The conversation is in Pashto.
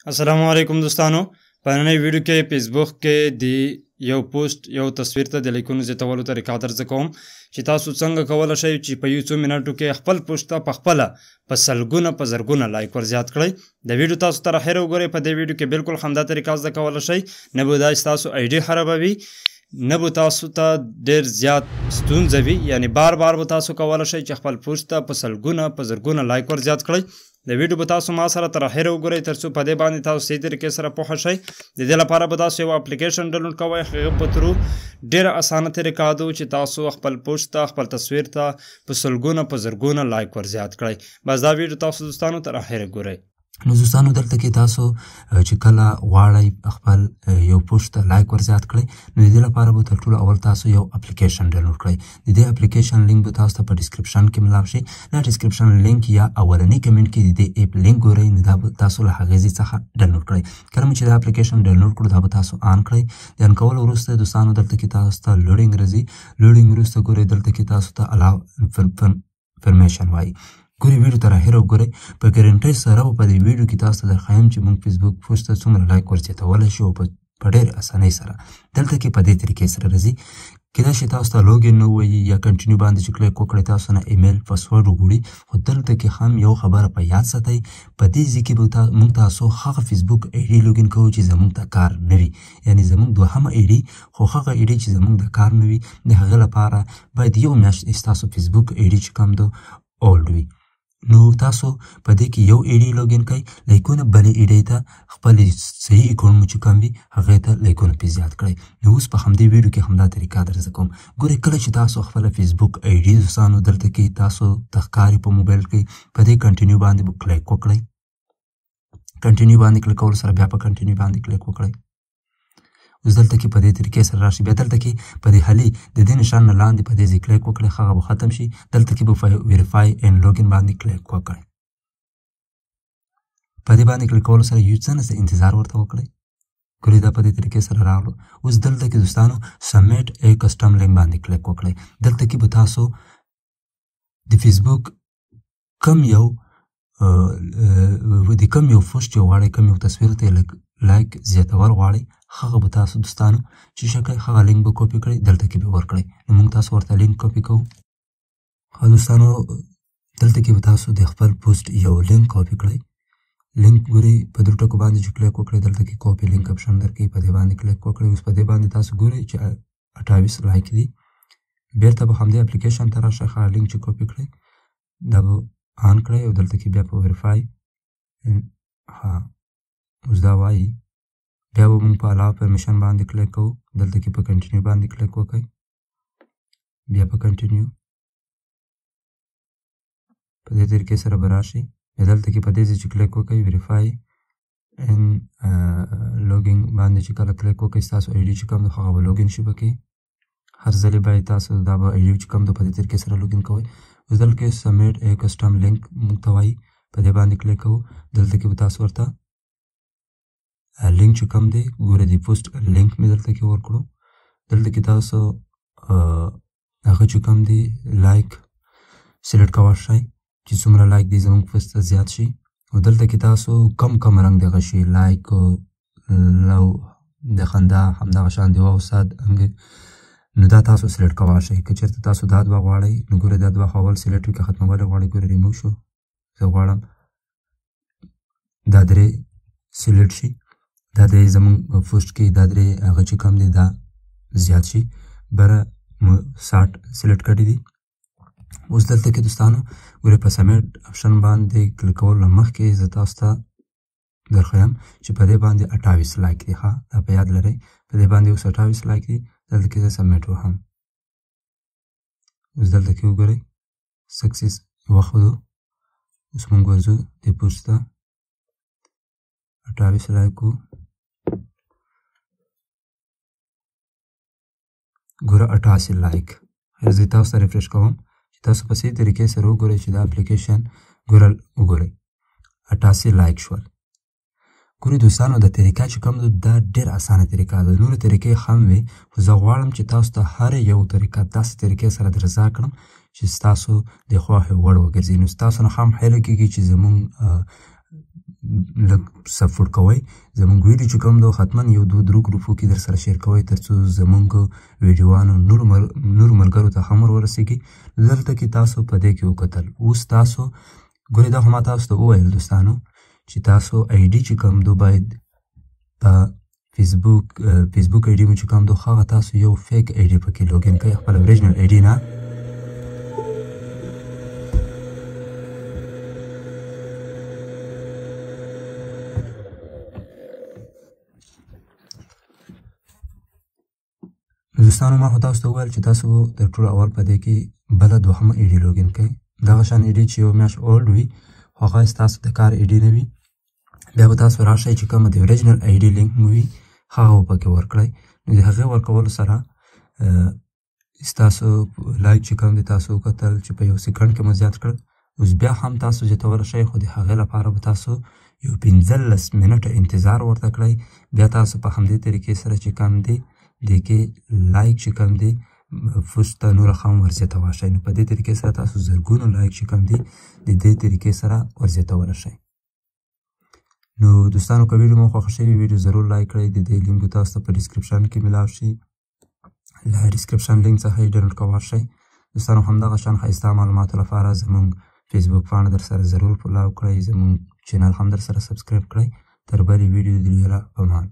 السلام علیکم دوستانو، په نننۍ ویډیو کې فیسبوک کې د یو پوسټ یو تصویر ته د لیکونو زیاتولو طریقه درته کوم چې تاسو څنګه کولی شئ چې په یو څو منټو کې خپل پوسټ ته په خپله په سلګونه په زرګونه لایک ور زیات کړئ. د ویډیو تاسو تر اخره وګورئ. په دې ویډیو کې بالکل همدا طریقه زده کولی شئ، نه به دا ستاسو آیډي خرابوي، نه به تاسو ته ډېر زیات ستونزه وي، یعنی بار بار به تاسو کولی شئ چې خپل پوسټ ته په سلګونه په زرګونه لایک ور زیات کړئ. د ویډیو به تاسو ما سره تر اخره وګورئ ترڅو په دې باندې تاسو صحیح طریقې سره پوه شئ. د دې لپاره به تاسو یو اپلیکیشن ډاونلوډ کوئ، هغه په ترو ډېره اسانه طریقه ده چې تاسو خپل پوسټ ته خپل تصویر ته په سلګونه په زرګونه لایک ور زیات کړئ. بس دا ویډیو تاسو دوستانو تر اخره ګورئ. نو دوستانو، دلته کې تاسو چې کله غواړئ خپل یو پوسټ ته لایک ور زیات کړئ، نو د دې لپاره به تر ټولو اول تاسو یو اپلیکیشن ډاونلوډ کړئ. د دې اپلیکیشن لینک به تاسو ته په ډیسکرپشن کې ملاو شي. دا ډیسکرپشن لینک یا اولني کمنټ کې د دې اپ لینک ګورئ، نو دا به تاسو له هغې ځای څخه ډاونلوډ کړئ. کله مو چې دا اپلیکیشن ډاونلوډ کړو، دا به تاسو آن کړئ. د آن کولو وروسته دوستانو، دلته کې تاسو ته لوډینګ راځي. لوډینګ وروسته ګورئ دلته کې تاسو ته الاو انفارمیشن وایي. ګورئ ویډیو تر اخره وګورئ. په ګارنټۍ سره به په دې ویډیو کې تاسو ته درښایم چې موږ فیسبوک پوسټ ته څومره لایک ور زیاتولی شو په ډېرې اسانۍ سره. دلته کې په دې طریقې سره راځي. کیدای شي تاسو ته لوګین نه ووایي یا کنټینیو باندې چې کلیک وکړئ تاسو نه ایمیل پاسورډ وګوري، خو دلته کې هم یو خبره په یاد ساتئ، په دې ځای کې به موږ تاسو هغه فیسبوک ایډي لوګین کوو چې زموږ ته کار نه وي، یعنی زموږ دوهمه ایډي، خو هغه ایډي چې زموږ د کار نه وي، د هغې لپاره باید یو میاشت ستاسو فیسبوک ایډي چې کوم ده اولډ وي. نو تاسو په دې کې یو ایډي لوګین کړئ، لایکونه بلې ایډي ته خپل صحیح اکاونټ مو چې کوم وي هغې ته لایکونه پرې زیات کړئ. نو اوس په همدې ویډیو کې همدا طریقه درته کوم. ګورئ کله چې تاسو خپله فیسبوک ایډي دوستانو دلته کې تاسو ته ښکاري په موبایل کې، په دې کنټینیو باندې به کلیک وکړئ. کنټینیو باندې کلیک کولو سره بیا په کنټینیو باندې کلیک وکړئ. اوس دلته کې په دې طریقې سره راشي. بیا دلته کې په دې حالي د دې نشان نه لاندې په دې ځای کلیک وکړئ، هغه به ختم شي. دلته کې به ویریفای اینډ لوګین باندې کلیک وکړئ. په دې باندې کلیک کولو سره یو څه نه څه انتظار ورته وکړئ. ګورئ دا په دې طریقې سره راغلو. اوس دلته کې دوستانو سبمیټ ای کسټم لینک باندې کلیک وکړئ. دلته کې به تاسو د فیسبوک کم یو د کم یو پوسټ چې غواړئ، کم یو تصویر ته لایک زیاتول غواړئ، هغه به تاسو دوستانو چې شکل هغه لینک به کاپي کړئ، دلته کې به ورکړئ. نو موږ تاسو ورته لینک کاپي کوو. ښه دوستانو، دلته کې به تاسو د خپل پوسټ یو لینک کاپي کړئ. لینک ګورئ په درو ټکو باندې چې کلیک وکړئ، دلته کې کاپي لینک اپشن درکوي، په دې باندې کلیک وکړئ. اوس په دې باندې تاسو ګورئ چې 28 لایک دي. بیرته به همدې اپلیکیشن ته راشئ، هغه لینک چې کاپي کړئ دا به آن کړئ او دلته کې بیا په ویریفای، ها اوس دا وایي. بیا به موږ په الاو پرمیشن باندې کلیک کوو. دلته کې په کنټینیو باندې کلیک وکړئ، بیا په کنټینیو په دې طریقې سره به راشي. بیا دلته کې په دې ځای چې کلیک وکړئ، ویریفای ان لوګین باندې چې کله کلیک وکړئ، ستاسو ایډي چې کوم ده هغه به لوګین شي پکې. هر ځلې باید تاسو دا به ایډي چې کوم ده په دې طریقې سره لوګین کوئ. اوس دلته کې سبمیټ ای کسټم لینک موږ ته وایي، په دې باندې کلیک کوو. دلته کې به تاسو ورته لینک چې کوم دی ګوره، د پوسټ لینک مې دلته کې ورکړو. دلته کې تاسو هغه چې کوم دی لایک سلیکټ کولی شئ چې څومره لایک دی زموږ پوسټ ته زیات شي. او دلته کې تاسو کم کم رنګ دغه شي، لایک لو د خندا همدغه شان دی او ساد انګ، نو دا تاسو سلیکټ کولی شئ. که چېرته تاسو دا دوه غواړئ، نو ګوره دا دوه خو اول سلیکټ وي، که ختمول یې غواړئ ګوره ریموو شو. زه غواړم دا درې سلیکټ شي، دا درې زموږ پوسټ کې دا درې هغه چې کوم دی دا زیات شي. بره مو 60 سلیکټ کړي دي. اوس دلته کې دوستانو ګورئ په سبمیټ اپشن باندې کلیک کولو له مخکې زه تاسو ته درښیم چې په دې باندې 28 لایک دي. ښه دا په یاد لرئ، په دې باندې اوس 28 لایک دي. دلته کې زه سبمیټ وهم. اوس دلته کې وګورئ سکسس وښودو. اوس موږ ورځو دې پوسټ ته، 28 لایک و، ګوره 88 لایک. زه تاسو ته ریفرش کوم چې تاسو په صحیح طریقې سره وګورئ چې دا اپلیکیشن ګوره وګورئ 88 لایک شول. ګورئ دوستانو، دا طریقه چې کوم ده دا ډېره اسانه طریقه ده. نورې طریقې هم وي، خو زه غواړم چې تاسو ته هر یو طریقه داسې طریقې سره درزا کړم چې ستاسو د خوښې وړ وګرځي. نو ستاسو نه هم هیله کېږي چې زموږ لږ سپورټ کوئ. زمونږ ویډیو چې کوم ده حتما یو دوه درو ګروپو کې در سره share کوئ، تر څو زمونږ ویډیوانو نورو ملګرو ته هم ور ورسېږي. دلته کې تاسو په دې کې وکتل. اوس تاسو ګورئ، دا خو ما تاسو ته وویل دوستانو چې تاسو ID چې کوم دو باید په فیسبوک ID مو چې کوم دو هغه تاسو یو fake ID پکې login کړئ، خپل original ID نه. دوستانو ما خو تاسو ته وویل چې تاسو تر ټولو اول په دې کې بله دوهمه ID login کړئ. دغه شان ID چې یو میاشت old وي خو هغه ستاسو د کار ID نه وي، بیا به تاسو راشئ چې کومه د original ID link مو وي هغه به پکې ورکړئ. نو د هغې ورکولو سره ستاسو like چې کوم دی تاسو وکتل چې په یو سیکنډ کې مو زیات کړل. اوس بیا هم تاسو زیاتولی شئ، خو د هغې لپاره به تاسو یو 15 منټه انتظار ورته کړئ. بیا تاسو په همدې طریقې سره چې کوم دی دې کې like چې کوم دی پوسټ ته نوره هم ورزیاتولی شئ. نو په دې طریقې سره تاسو زرګونو like چې کوم دی د دې طریقې سره ورزیاتولی شئ. نو دوستانو که ویډیو مو خوښه شوې ویډیو ضرور like کړئ. د دې لینک به تاسو ته په description کې میلاو شي، له description link څخه یې ډاونلوډ کولی شئ. دوستانو همدغه شان ښایسته معلوماتو لپاره زموږ فیسبوک پاڼه در سره ضرور follow کړئ، زموږ channel هم در سره subscribe کړئ. تر بلې ویډیو د په مان.